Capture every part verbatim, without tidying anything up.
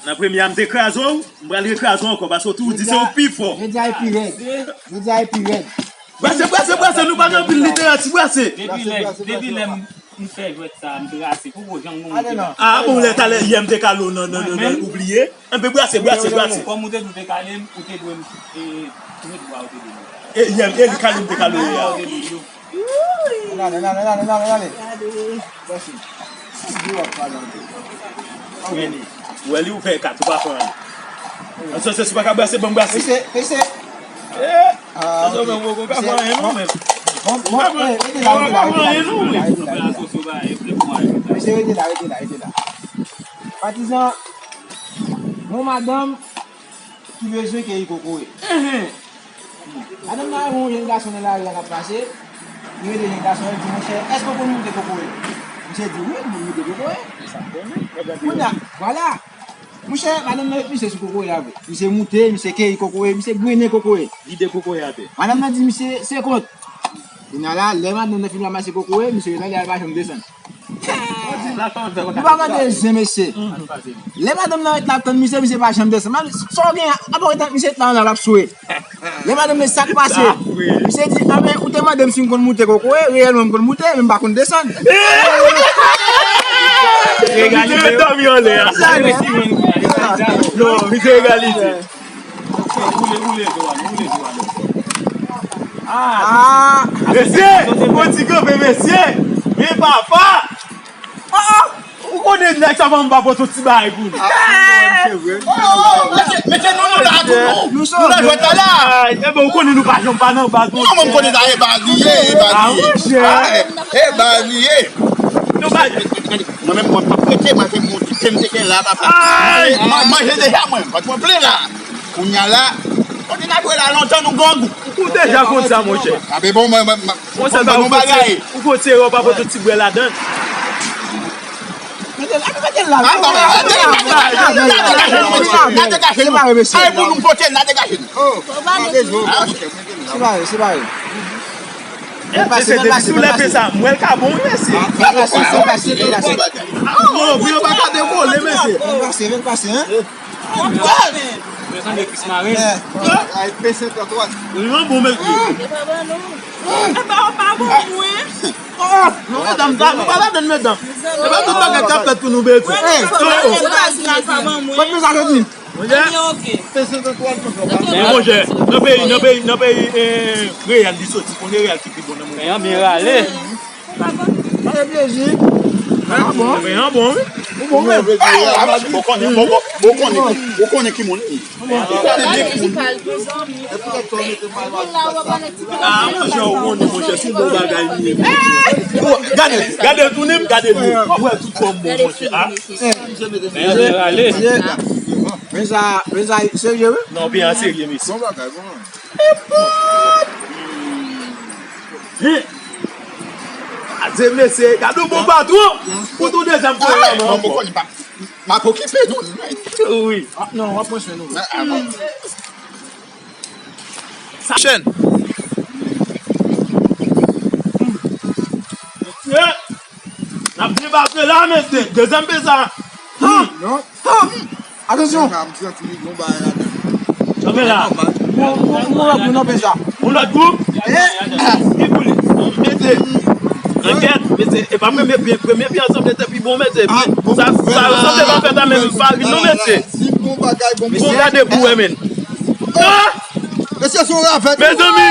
Nan premye a, m te kraze w, m pral rekraze w ankò, paske w toujou di se ou k pi fò. Jodi a e pi rèd. Jodi a e pi rèd. Brase, brase, brase, nou pa gen anpil literati, brase. Depi lè, depi lè m, m fè jwèt sa, m trase. Poko janm nou. Ah, bon, lè talè, yè m te kale w nan, nan, nan, nan, ou bliye? Enben, brase, brase, brase. Kòm ou te di w te kale m, ou te dwe m, e, met bwa, ou te dwe m. E, yè m, e, li kale m te kale w yè a. Ou te dwe m. Ann ale, ann ale, ann ale, ann ale, ann ale. Gade. Mèsi. Di w ap pale anpil. Ou wè li, ou wè li, ou fè kat, ou pa fè anyen. An sòsyè, si w pa ka brase, ban m brase. Pese, pese. Eh, ah, ok. An sòsyè, ou pa fè anyen non, menm. Bon, bon, eh, rete la, rete la, rete la, rete la, rete la. Mesye, rete la, rete la, rete la. Patizan, yon madanm ki bezwen keyi kokoye. Madanm nan wè yon jenn gason nan lari a k ap pase, li rele jenn gason an, li di, monchè, èske w konn moute kokoye? Misye di, wi, m konn moute kokoye. Kounye a, vwala. Monchè, madanm nan ret misye sou kokoye a vre. Misye moute, misye keyi kokoye, misye grennen kokoye. Vide kokoye atè. Madanm nan di misye, se kont. Kounye a la, lè madanm nan fin ranmase kokoye, misye ret anlè a, li pa janm desann. Nou pa mande zen, mesye. Lè madanm nan ret la ap tann misye, misye pa janm desann. Sa w gen, apa w ret, misye ret la anlè a, l ap swe. Lè madanm nan, sa k pase? Misye di, anben, ou te mande m si m konn moute kokoye, reyèlman m konn moute, men m pa konn desann. Misye ret dòmi anlè a. Non, misye egalite. Ah! Mesye, fò ti kanpe, mesye. Men papa! Ou konnen nèg sa pa m pa pote yon ti bagay pou nou. Mesye, mesye, nou, nou la tou, nou. Nou la jwèt la la. Ebyen, ou konnen nou pa janm pa nan baz, non. Non, mwen, m konnen sa, e baz li ye, e baz li ye. Ah, monchè. Ah, e baz li ye. Mwen menm, mwen pa prete, mwen se moun ki te m te gen la, papa. Mwen manje deja, mwen, pa t mwen plen la. Kounye a la, kote n ap jwe la lontan, nou gangou. Ou deja konn sa, monchè. Ape bon, mwen, mwen, mwen, mwen, mwen, mwen, ou kote erè w pa pote ti bwè ladan. Mete l, mete l la. N a degaje nou. Ay, pou nou pote l, n a degaje nou. Separe, separe. Mesye, depi sou lè fè sa, mwen l ka bon, wi, mesye. Fè l pase, fè l pase, fè l pase. Non, pou yo pa ka devole, mesye. Fè l pase, fè l pase, hein. Mezanmi, Krismaren. Ay, P senkanntwa. Li an bon, mesye. E pa, pa bon pou mwen. Non, medam, sa, nou pa ladann, medam. E pa tout bagay k ap fèt pou nou, bebe. Mwen, mwen, sa yo di. Monchè, men monchè, nan peyi, nan peyi, nan peyi, eh, reyèl li soti, konnen reyèl ki pi bon nan moman. Men an byen rale. Sa fè plezi. Ah bon? Men an bon, wi. Ou bon, men. Bon konnen, bon, bon, bon konnen, bon konnen ki moun li. Ah, monchè, ou konnen, monchè, se yon bon bagay li ye. Gade, gade, tounen, gade li. W ap wè tout fòm bon, monchè. Ah. Men an byen rale. Men sa, men sa serye, wi. Non, byen serye, mesye. Bon bagay, bon. Epòt! Ase mesye, gade yon bon patwon. Pou tou dezyèm fwa la, non. M ap okipe nou. Wi. Non, w ap pran swen nou. Chèn. Mesye, n ap debake la, mesye. Dezyèm pesa. Non. Atansyon! Sa m santi li gon bagay ladan. Kanpe la. Yon, yon, yon lòt moun nan pye sa. Yon lòt gwoup? Ki pou li? Mesye. Ankèt, mesye. E pa premye pye, premye pye an sanble te pi bon, mesye. Sa, sa sanble pa fèt a menm farin non, mesye. Bon gade pou wè, men. Ah! Mesye, se yon ravèt. Mezanmi!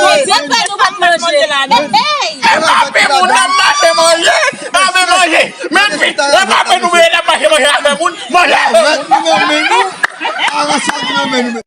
Bondye fè nou pa t manje. E pa pe moun n ap mache manje. N ap mache manje. Men pi, e pa pe nou menm n ap mache manje avè moun. Manje avè moun. Mèt nou nan men nou. Aranse nou nan men nou.